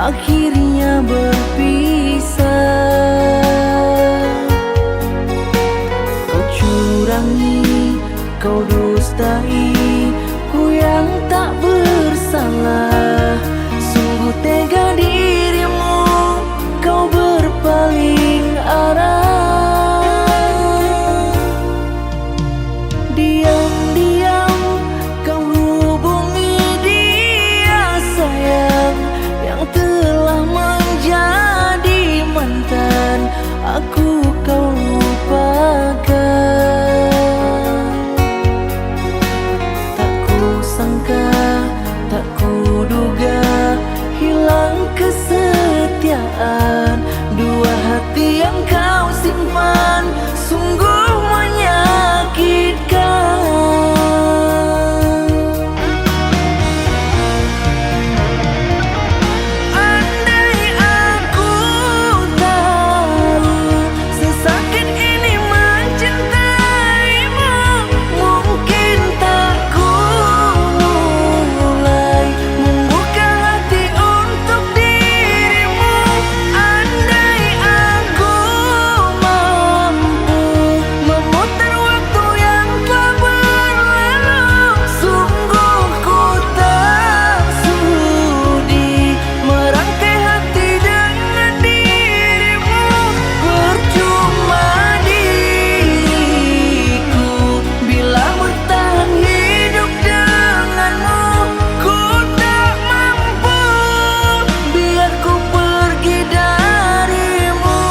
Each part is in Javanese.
akhirnya berpisah. Kau curangi, kau dustai, ku yang tak bersalah. Sungguh tega dirimu, kau berpaling arah. Diam-diam kau hubungi dia sayang, yang telah menjadi mantan. Aku kau lupakan. Tak ku sangka, tak ku duga, hilang kesetiaan. Dua hati yang kau simpan sungguh menyakitkan. Andai aku tahu sesakit ini mencintaimu, mungkin tak ku mulai membuka hati untuk dirimu. Andai aku mampu memutar waktu yang telah berlalu, sungguh ku tak sudi merangkai hati dengan dirimu. Percuma diriku bila bertahan hidup denganmu. Ku tak mampu, biar ku pergi darimu.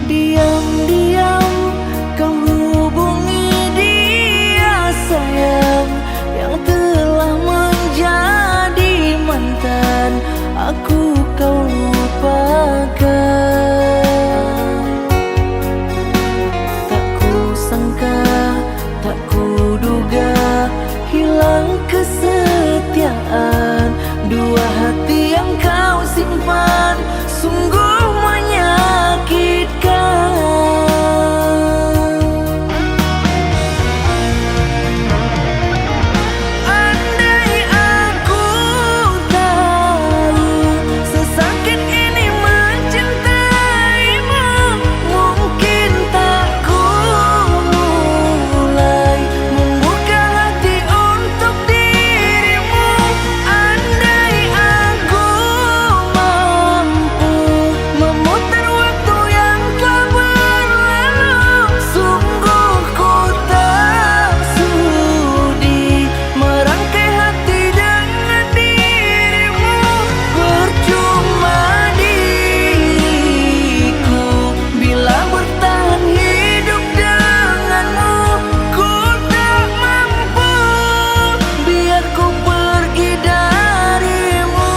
Diam-diam kau hubungi dia sayang, yang telah menjadi mantan. Aku kau lupakan. Tak ku sangka, tak ku duga, hilang kesetiaan. Dua hati yang kau simpan sungguh menyakitkan. Andai aku tahu sesakit ini mencintaimu, mungkin tak ku mulai membuka hati untuk dirimu. Andai aku mampu memutar waktu yang telah berlalu, sungguh ku tak sudi merangkai hati dengan dirimu. Percuma diriku bila bertahan hidup denganmu. Ku tak mampu, biar ku pergi darimu.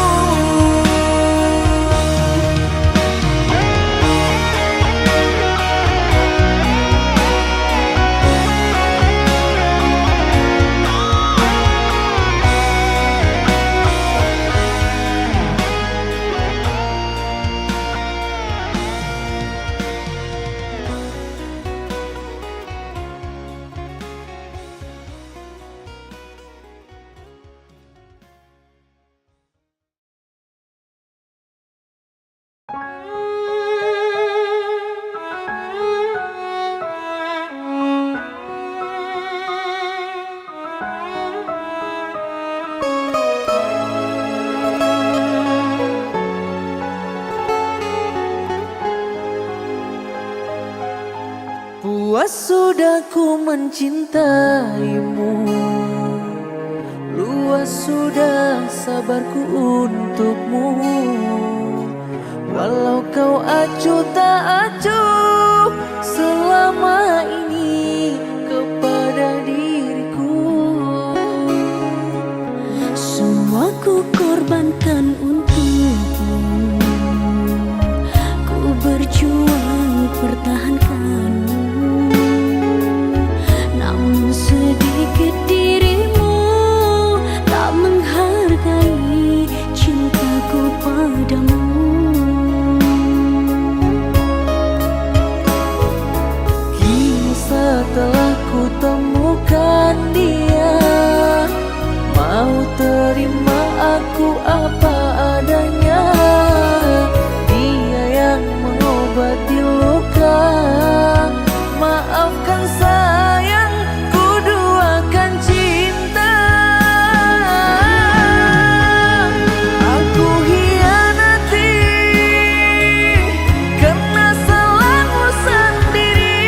Puas sudah ku mencintaimu, luas sudah sabarku untukmu. Walau kau acuh tak acuh selama ini kepada diriku. ku korbankan untukmu. Ku berjuang pertahankanmu, namun sedikit dirimu tak menghargai cintaku padamu. Kini setelah ku temukan dia, mau terima aku apa adanya. Dia yang mengobati luka. Maafkan sayang, ku duakan cinta. Aku hianati karena salahmu sendiri.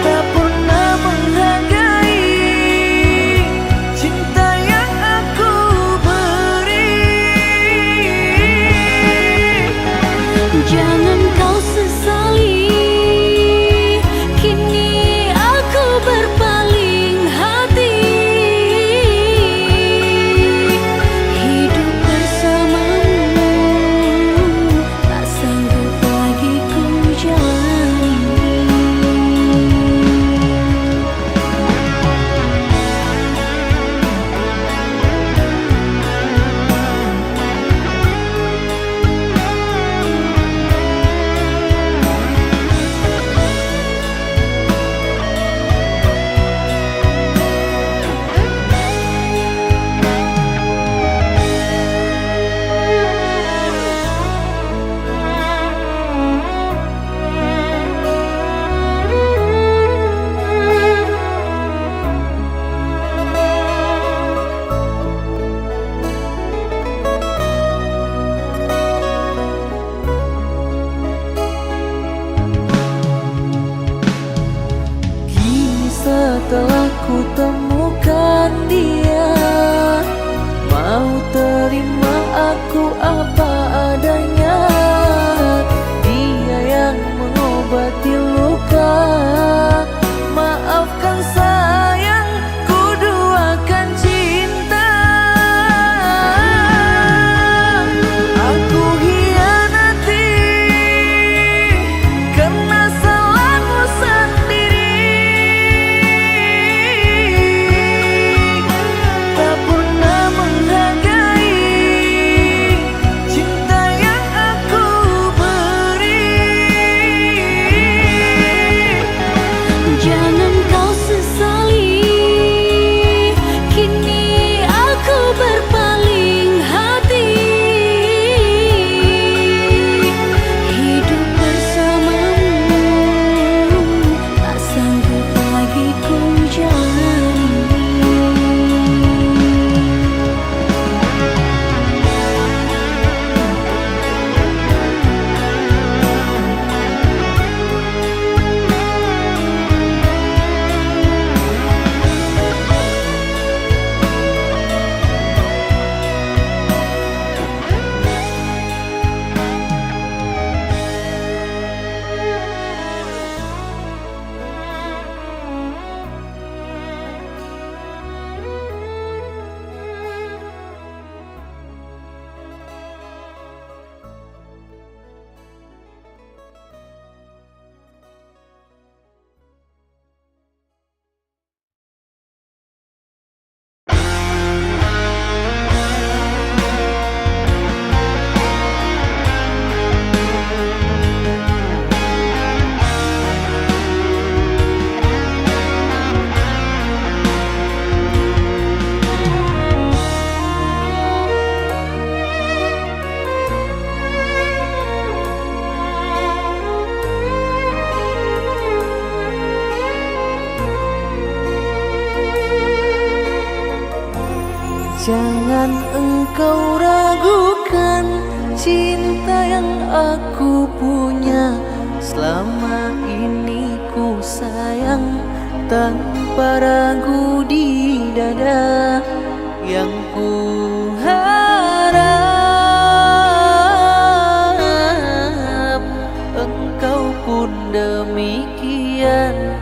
Tak pernah menghargai cinta yang aku beri. Jangan kau sesali, kini aku berpaling hati. Hidup bersamamu tak sanggup lagi ku jalani. Kini setelah ku temukan dia, mau terima aku apa adanya. Dia yang mengobati luka. Maafkan sayang, ku duakan cinta. Aku hianati karena salahmu sendiri. Tak pernah menghargai cinta yang aku beri. Jangan kau sesali, kini aku berpaling hati. Hidup bersamamu tak sanggup lagi ku jalani. Jangan engkau ragukan cinta yang aku punya. Selama ini ku sayang tanpa ragu di dada. Yang ku harap engkau pun demikian.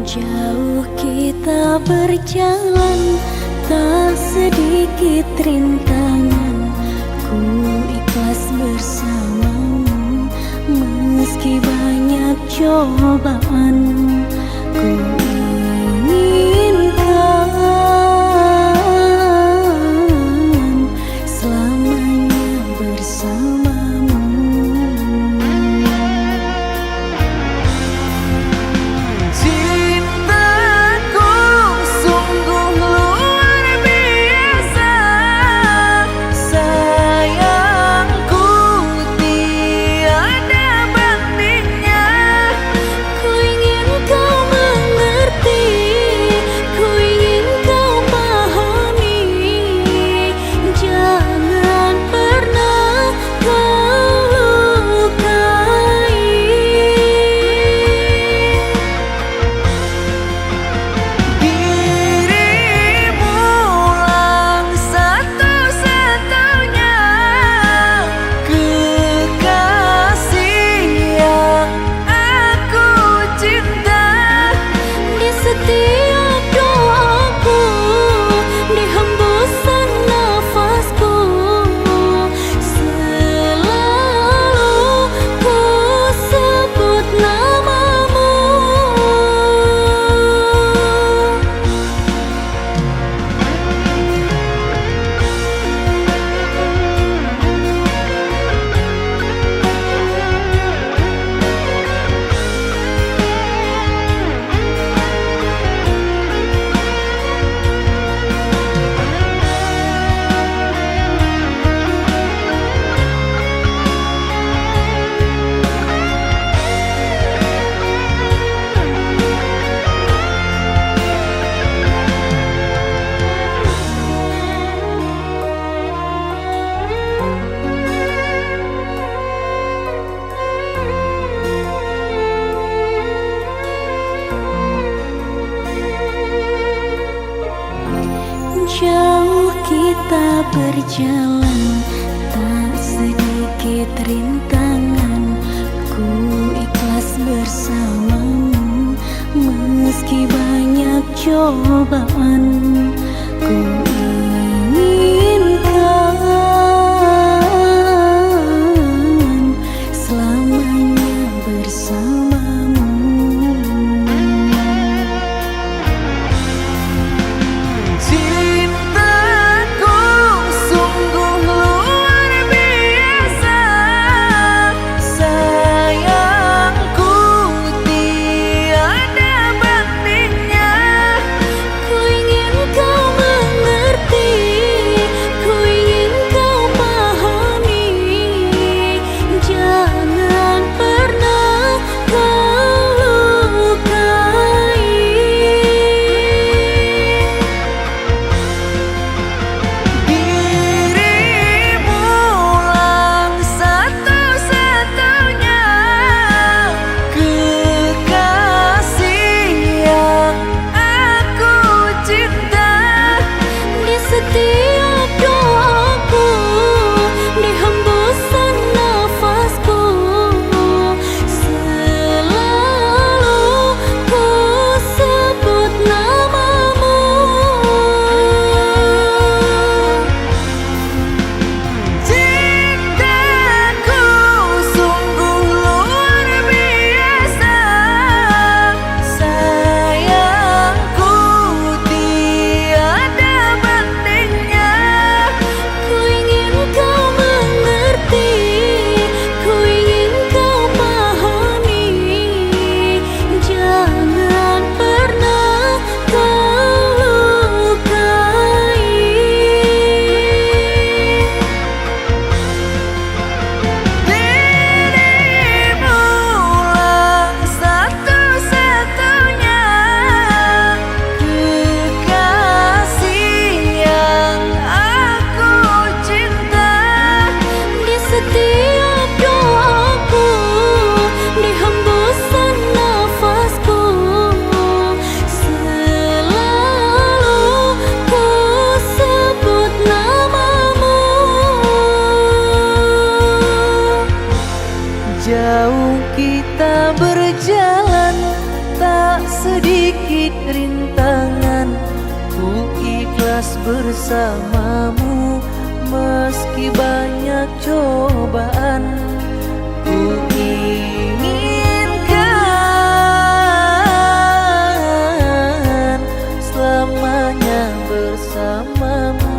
Jauh kita berjalan, tak sedikit rintangan. Ku ikhlas bersamamu meski banyak cobaan. Ku inginkan selamanya bersamamu. Cintaku sungguh luar biasa, sayangku tiada bandingnya. Ku ingin kau mengerti, ku ingin kau pahami. Jangan pernah kau lukai. Dirimu lang satu-satunya kekasih yang aku cinta. Di setiap doaku, di hembusan nafasku, selalu ku sebut namamu. Jauh kita berjalan, tak sedikit rintangan. Ku ikhlas bersamamu meski banyak cobaan. Ku inginkan selamanya bersamamu. Cintaku sungguh luar biasa, sayangku tiada bandingnya. Ku ingin kau mengerti. sedikit rintangan. Ku ikhlas bersamamu meski banyak cobaan. Ku inginkan selamanya bersamamu.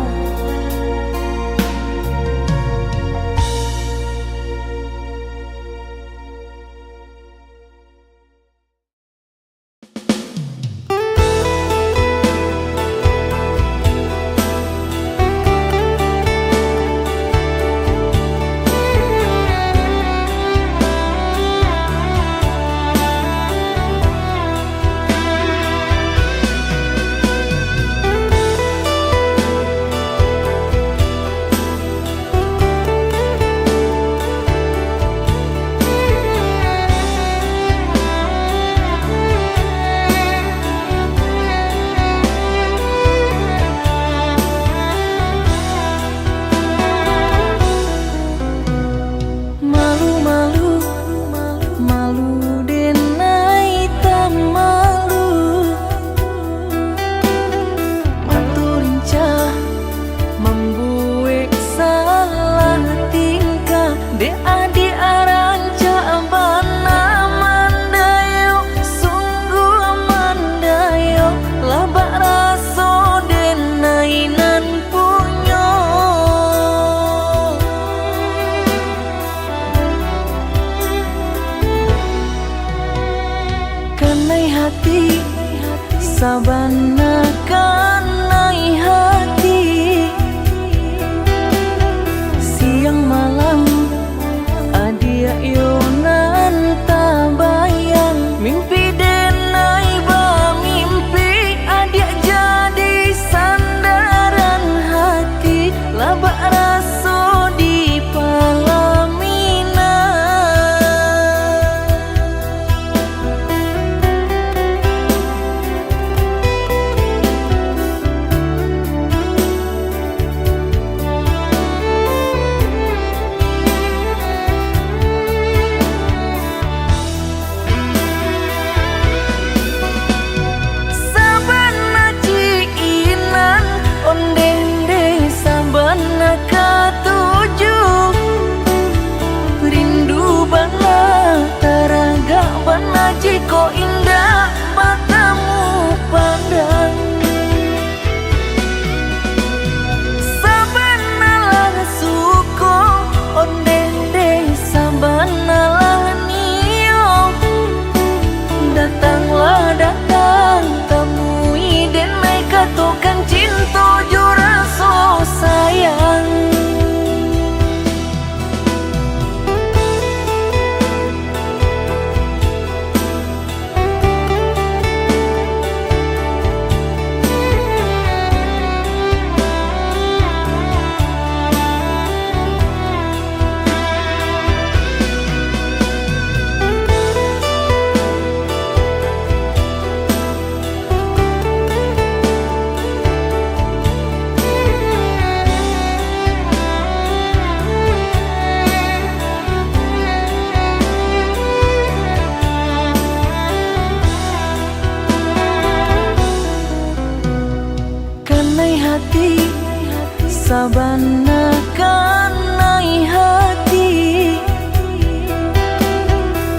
Sabana kanai hati, siang malam adia yonan tabayang. Mimpi denai ba mimpi adia jadi sandaran hati. Labak raso di palamina. Jiko indah matamu pandang, sabanalah suko ondende, sabanalah nio. Datanglah datang temui denai katokan cinto juraso sayang. Sabana kanai hati,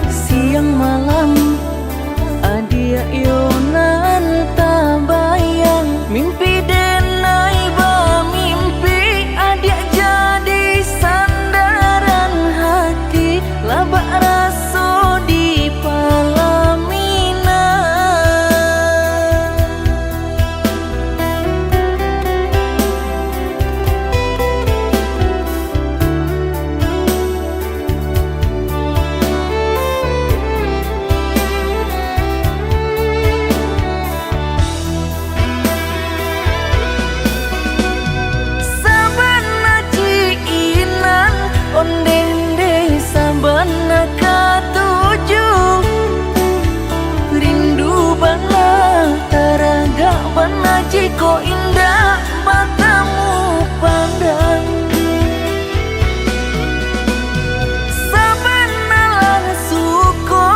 siang malam adia yonan tabayang. Mimpi denai ba mimpi adia jadi sandaran hati. Labak raso di palamina. Jiko indah matamu pandang, sabanalah suko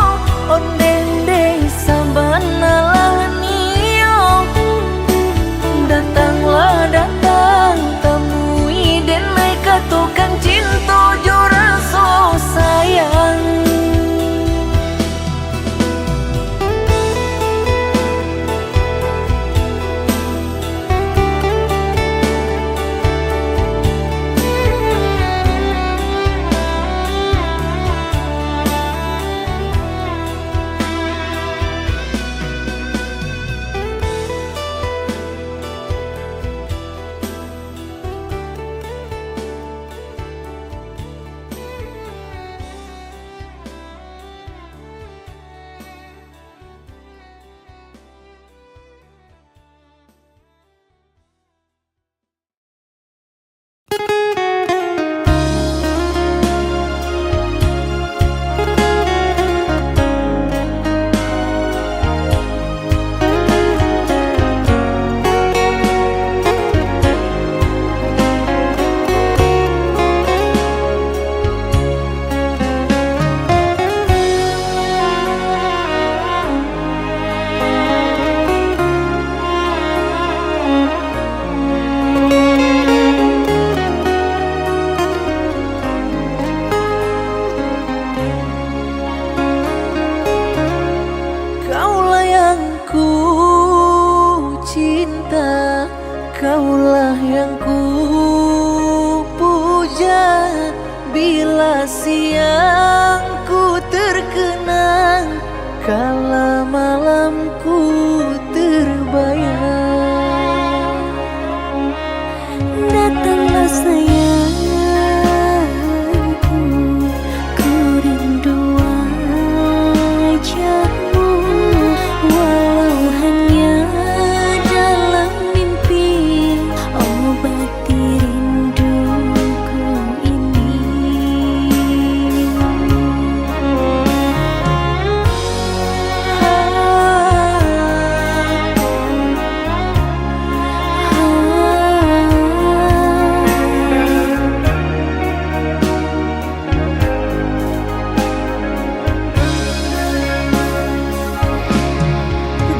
ondende, sabanalah nio. Kaulah yang ku puja. Bila siang ku terkenang, kala malam ku terbayang. Datanglah sayangku, ku rindu wajahmu, walau hanya dalam mimpi, obati rinduku ini.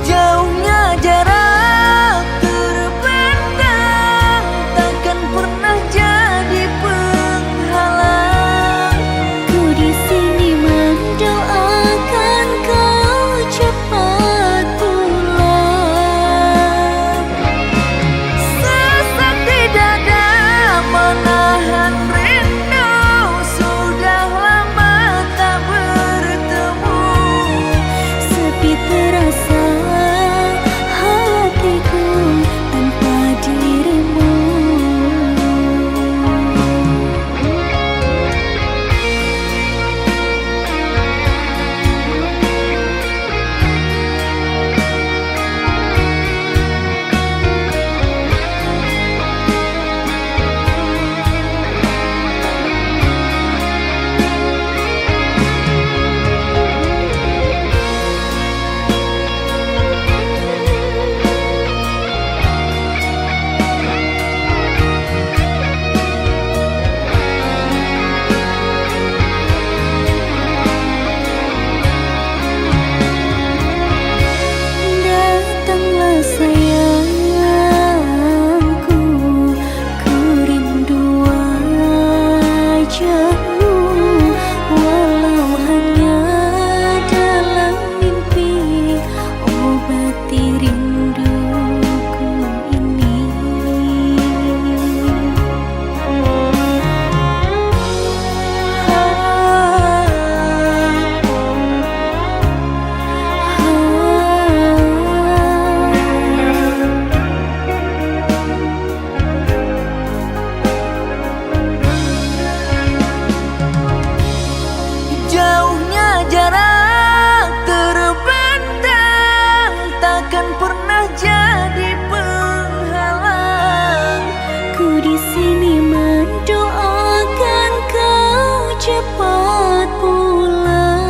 Jauhnya jarak terbentang, takkan pernah jadi penghalang. Ku di sini mendoakan kau cepat pulang. Sesak di dada menahan rindu, sudah lama tak bertemu. Sepi terasa hatiku tanpa dirimu. Datanglah sayangku, ku rindu wajahmu, walau hanya dalam mimpi, obati rinduku ini. Jauhnya jarak terbentang, takkan pernah jadi penghalang. Ku di sini mendoakan kau cepat pulang.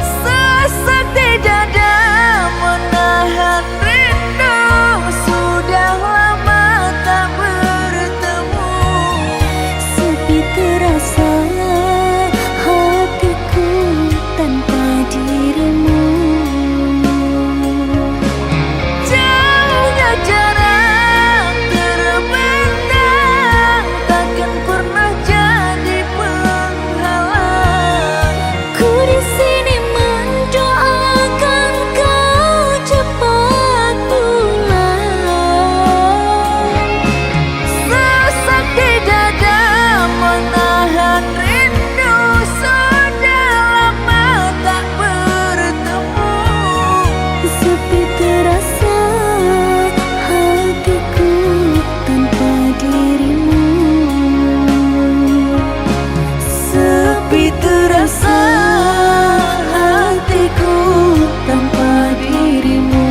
Sesak di dada menahan rindu, sudah lama tak bertemu. Sepi terasa hatiku tanpa dirimu. Jauhnya jarak terbentang, takkan pernah jadi penghalang. Ku di sini mendoakan kau cepat pulang. Sesak di dada menahan rindu, sudah lama tak bertemu. Sepi terasa hatiku tanpa dirimu. Sepi terasa hatiku tanpa dirimu.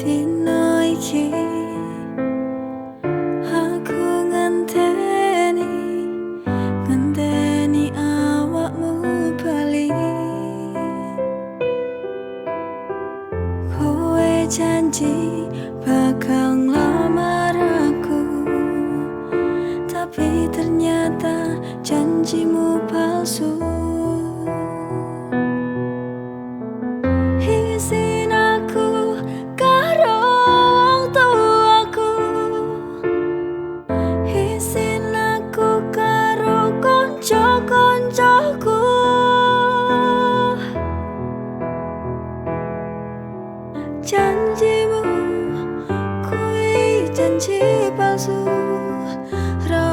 Dino iki aku ngenteni, ngenteni awakmu bali. Kowe janji bakal nglamar aku, tapi ternyata janjimu palsu. Izin aku karo wong tuaku, izin aku karo kanca-kancaku. Janjimu kuwi janji palsu, ra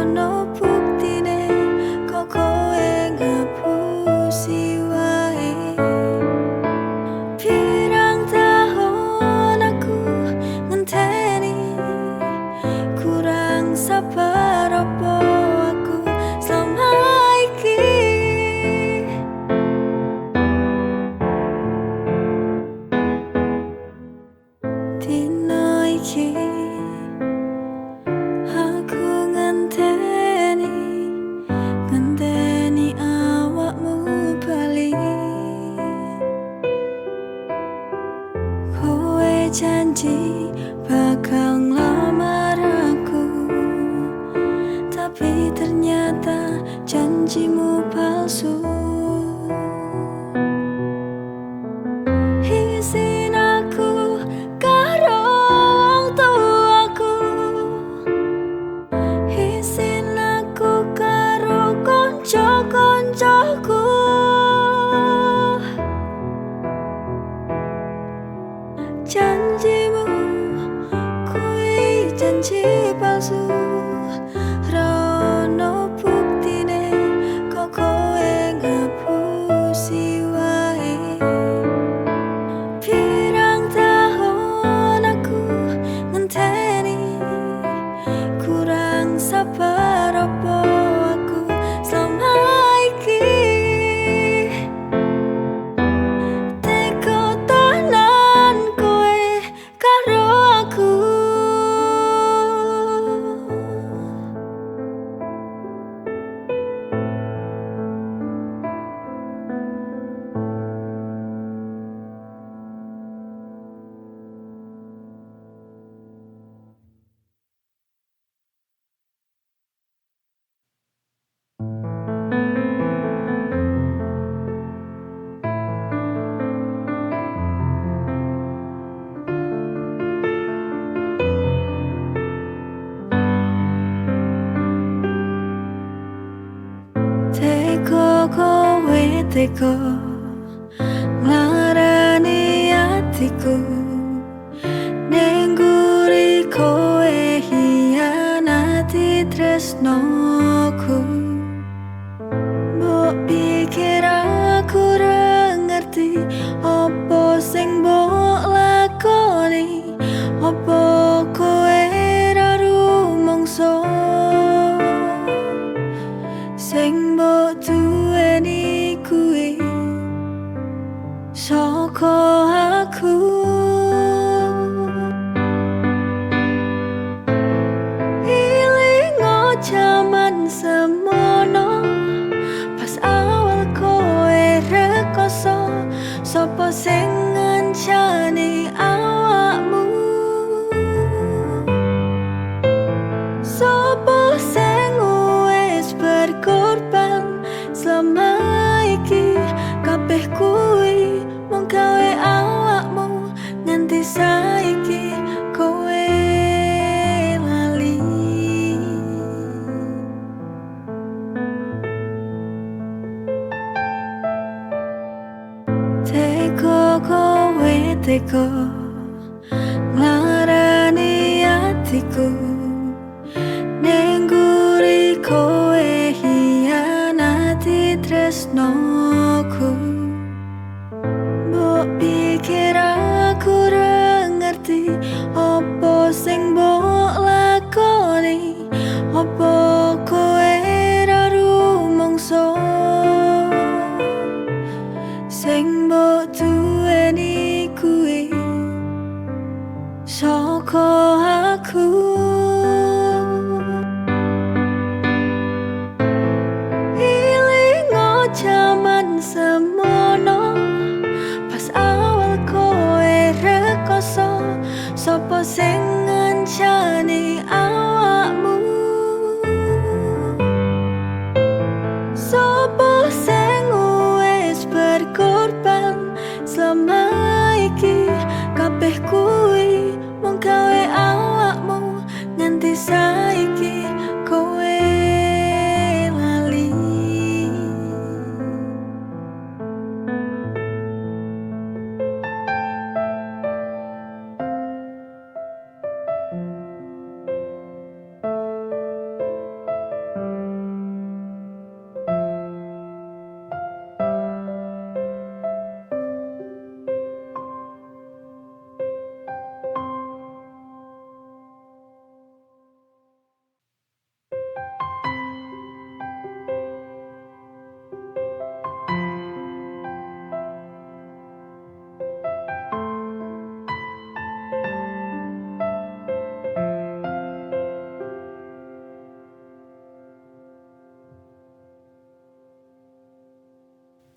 ono buktine kok kowe ngapusi wae. Pirang tahun aku ngenteni, kurang sabar opo aku selama iki. Dino iki aku ngenteni, ngenteni awakmu bali. Kowe janji bakal nglamar aku, tapi ternyata janjimu palsu. Izin aku karo wong tuaku, izin aku karo kanca-kancaku. Janjimu kuwi janji palsu, ra ono buktine kok kowe ngapusi wae. Pirang tahun aku ngenteni, kurang sabar opo aku selama iki. Teko tanan kowe karo aku. Teko kowe teko nglarani atiku, ning guri kowe hianati tresnoku. Mbok pikir aku ra ngerti opo sing mbok lakoni, opo kowe ra rumangsa sing mbok duweni kuwi saka aku. Ilingo jaman semono, pas awal kowe rekoso, sapa sing ngancani awakmu? Sapa sing wis berkorban selama iki? Kabeh kuwi mung gawe awakmu nganti saiki kowe lali. Teko kowe teko nglarani atiku, ning guri kowe hianati tresnoku. Mbok pikir aku ra ngerti opo sing mbok lakoni, opo kowe ra rumangsa sing mbok duweni kuwi saka aku. Ilingo jaman semono, pas awal kowe rekoso, sapa Selama iki kabeh kuwi mung gawe awakmu nganti saiki kowe lali.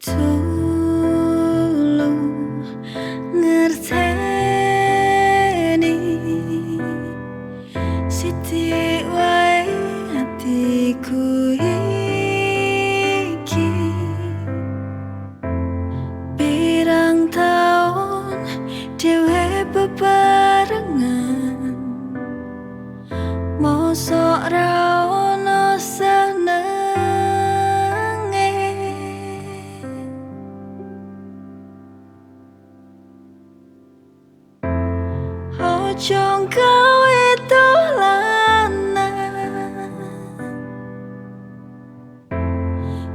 Tulung ngerteni sithik wae atiku iki. Pirang taun dhewe bebarengan, mosok ra ono senenge. Ojo gawe dolanan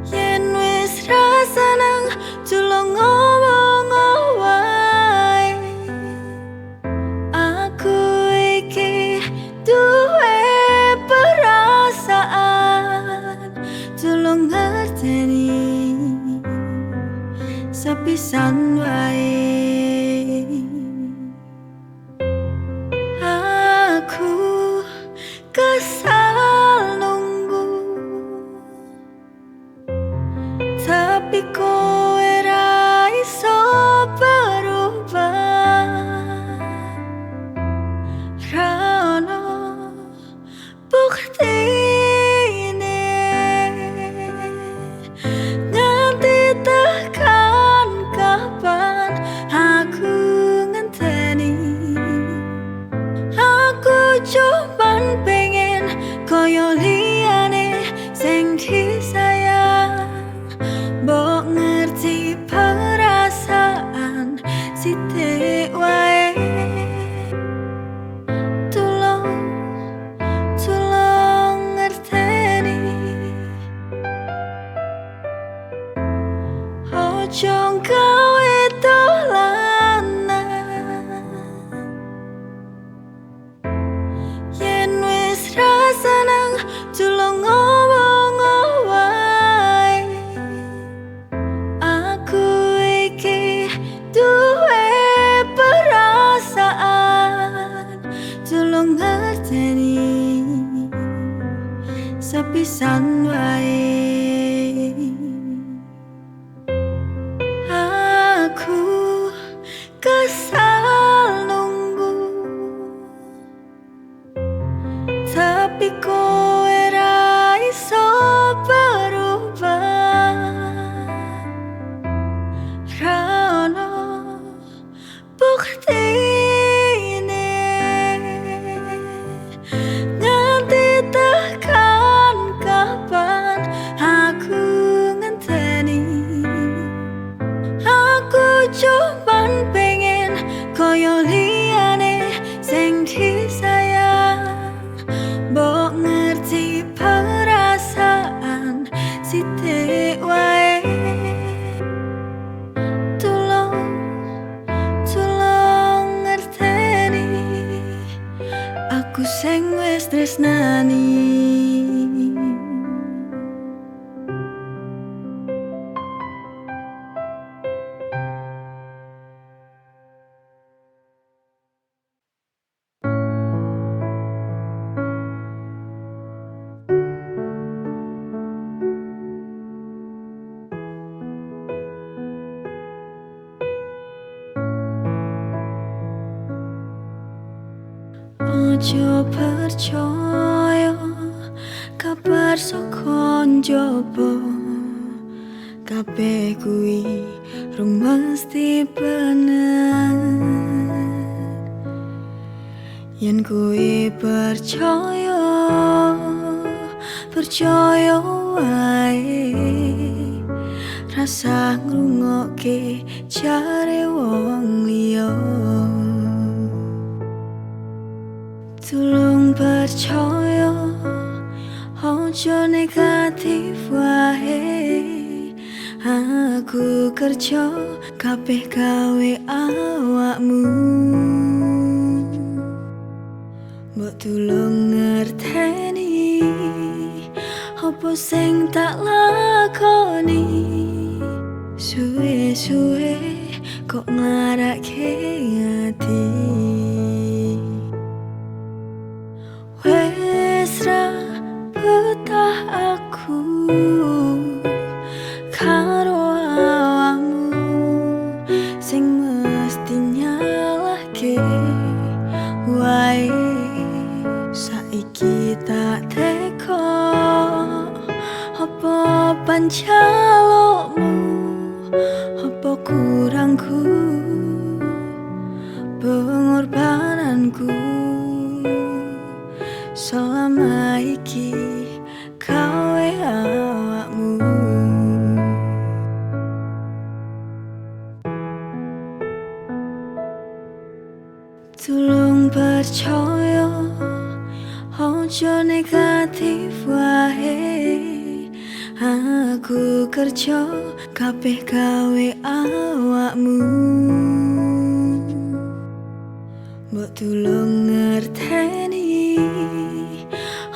yen wis ra seneng tulung ngomong wae. Aku iki duwe perasaan, tulung ngerteni sepisan wae. Aku kesal nunggu, tapi kowe ra iso berubah. Ra ono buktine nganti tekan kapan aku ngenteni. Aku cuman pengen koyo liyane sing disayang, mbok ngerti perasaan sithik wae. Tulung, tulung ngerteni. Ojo gawe dolanan yen wis ra seneng tulung ngomong wae. Aku iki duwe perasaan, tulung ngerteni sepisan wae. Aku kesal nunggu, tapi kowe ra iso berubah. Ra ono buktine nganti tekan kapan aku ngenteni. Aku cuman pengen koyo liyane sing disayang, mbok ngerti perasaan sithik wae. Tulung, tulung ngerteni aku sing wis tresnani. Ojo percaya kabar saka njaba, kabeh kuwi rung mesti bener. Yen kuwi percaya, percaya wae, rasa ngrungokke jare wong liya. Tulung percaya, ojo negatif wae. Aku kerja kabeh gawe awakmu. Mbok tulung ngerteni apa sing tak lakoni. Suwe-suwe kok nglarake ati. Wes ra betah aku karo awakmu sing mesti nyalahke wae. Saiki tak teko apa panjalukmu, apa kurangku pengorbananku selama iki gawe awakmu. Tulung percaya, ojo negatif wae. Aku kerja kabeh gawe awakmu. Mbok tulung ngerteni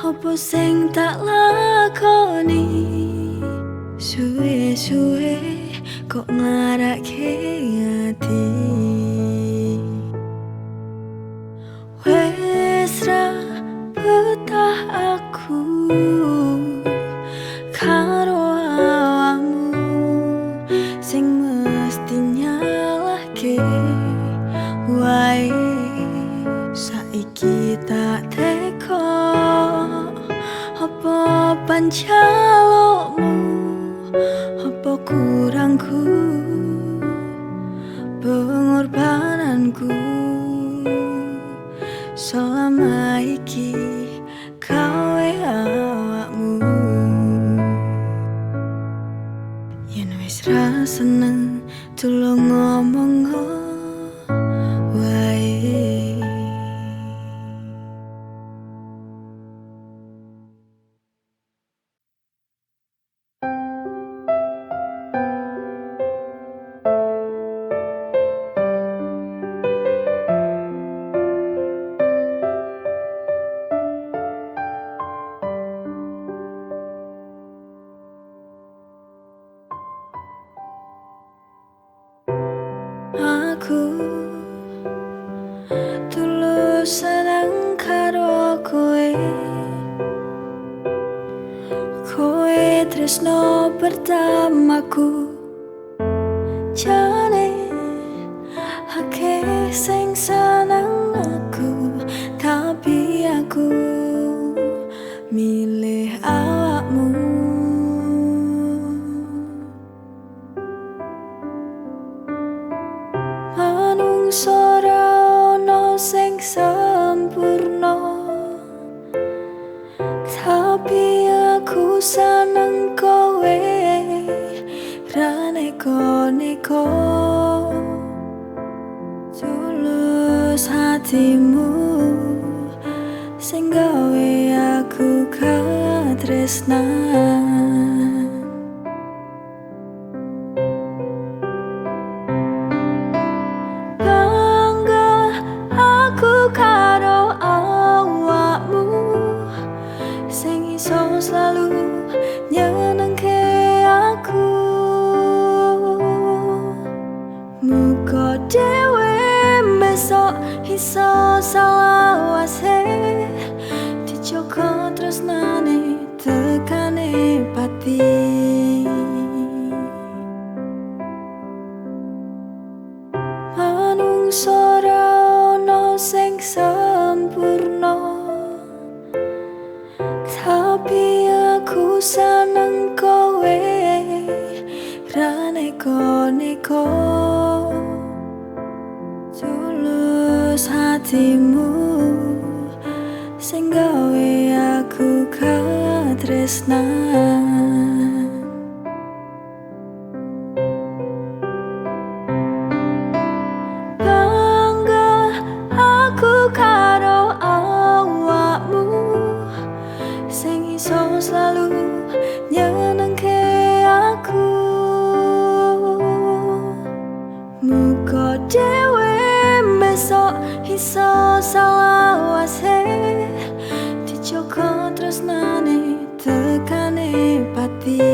apa sing tak lakoni. Suwe-suwe kok nglarake ati. Wes ra betah aku karo awakmu sing mesti nyalahke wae. Saiki tak teko apa panjalukmu, apa kurangku pengorbananku selama iki gawe awakmu. Yen wis ra seneng tulung ngomong wae. Aku tulus seneng karo kowe, kowe tresno pertamaku. Jane akeh sing seneng aku, tapi aku milih awakmu. Manungsa ra ono sing sempurna, tapi aku seneng kowe ra neko-neko. Tulus hatimu sing gawe aku katresnan. Bangga aku karo awakmu sing iso selalu nyenengke aku. Muga dhewe besok iso salawase, dijogo tresnane tekane pati. Manungsa ra ono sing sempurna, tapi aku seneng kowe ra neko-neko. teko, tulus hatimu sing gawe aku katresnan. Bangga aku karo awakmu sing iso selalu nyenengke aku. Muga dhewe besok iso salawase, dijogo tresnane tekane pati.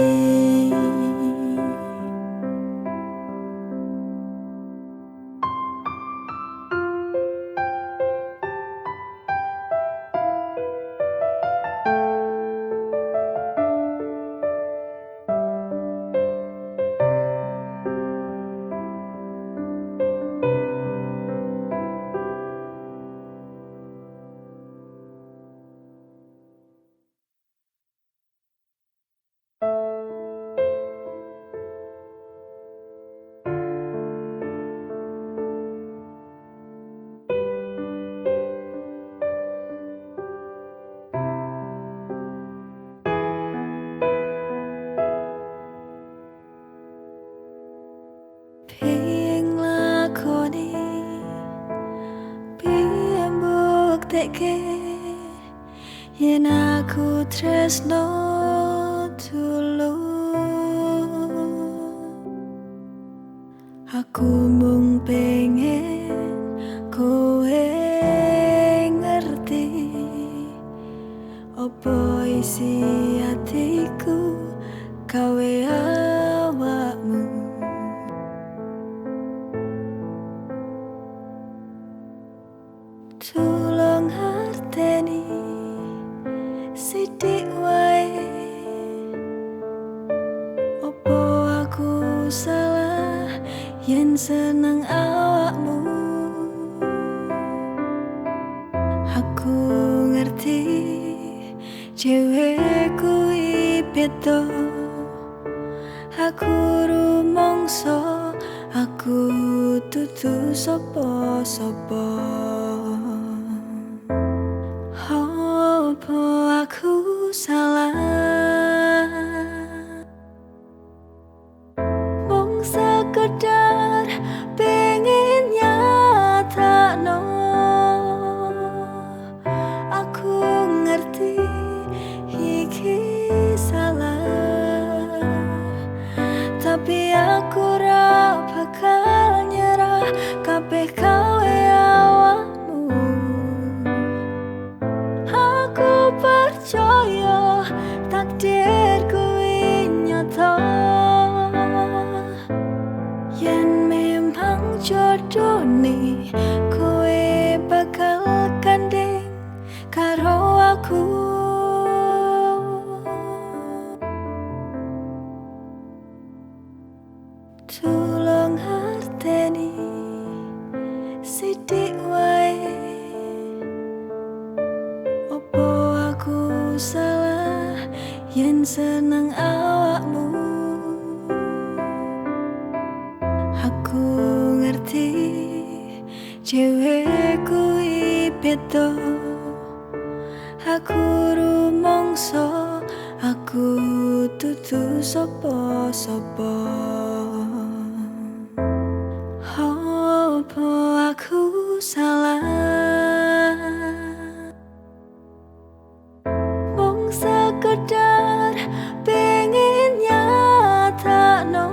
Yen aku tresno tulus, aku mung pengen kowe ngerti opo isi atiku gawe awakmu. Tulung ngerteni sithik wae, opo aku salah yen seneng awakmu. Aku ngerti dhewe kuwi beda, aku rumangsa aku dudu sapa-sapa. Opo aku salah, mung sekedar pengen nyatakno. Aku ngerti iki salah, tapi aku ra bakal nyerah kabeh gawe awakmu. Aku percaya takdir kuwi nyata, yen memang jodone kowe bakal gandeng karo aku. Tulung ngerteni sithik wae, opo aku salah yen seneng awakmu. Aku ngerti dhewe kuwi beda, aku rumangsa aku dudu sapa-sapa. Opo aku salah, mung sekedar pengen nyatakno.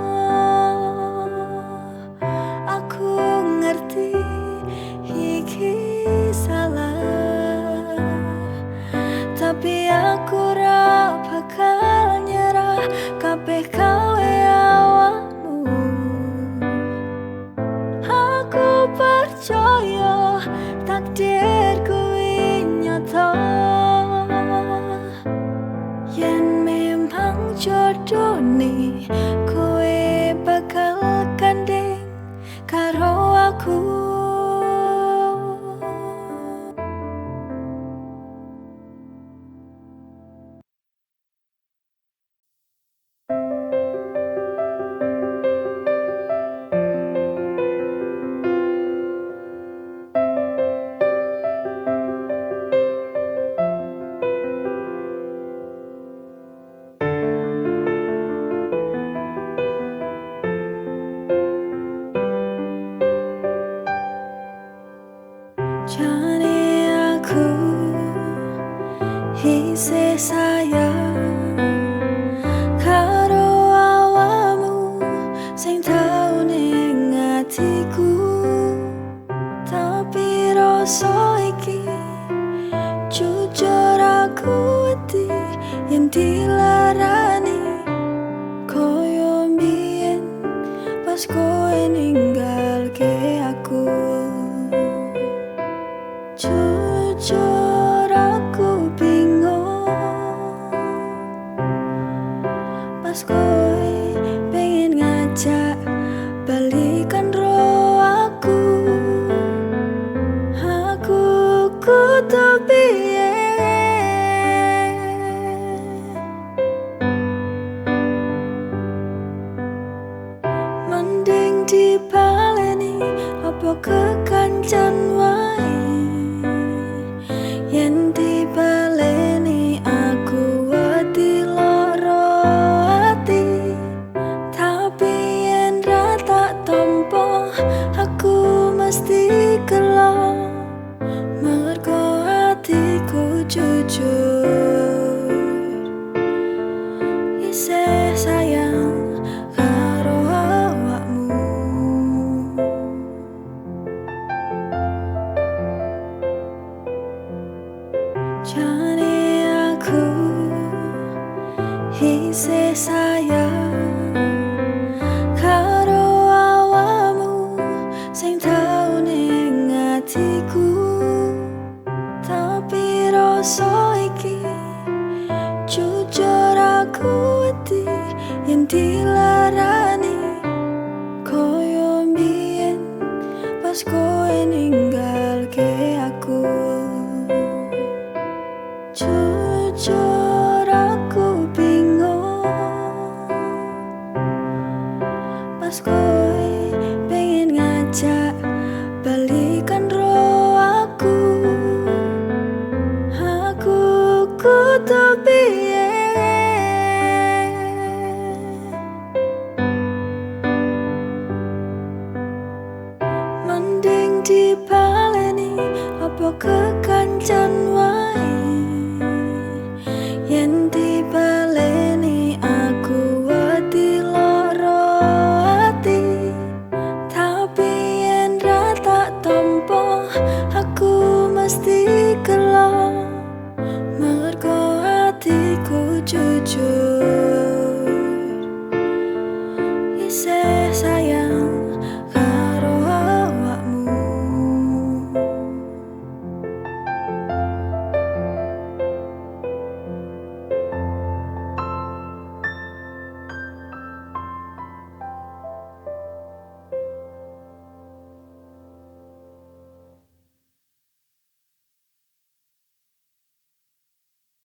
Aku ngerti iki salah, tapi aku ra bakal nyerah kabeh gawe awakmu. Aku percaya takdir kuwi nyata, yen memang jodone kowe bakal gandeng karo aku. Jane aku isih sayang karo awakmu sing tau ning atiku, tapi rasa iki jujur aku wedi yen dilarani koyo mbiyen pas kowe ninggalke aku. Jujur aku bingung pas kowe pengen ngajak balikan ro aku. Aku kudu piye? Mending dibaleni apa kekancan wae. Yen dibaleni aku wedi lara ati, tapi yen ra tak tampa aku mesti gelo mergo atiku jujur isih sayang karo awakmu. Jane aku isih sayang karo awakmu sing tau ning atiku, tapi rasa iki jujur aku wedi yen dilarani koyo mbiyen pas kowe ninggalke aku. Jujur aku bingung pas kowe pengen ngajak balikan ro aku. Aku kudu piye? Mending dibaleni apa kekancan wae.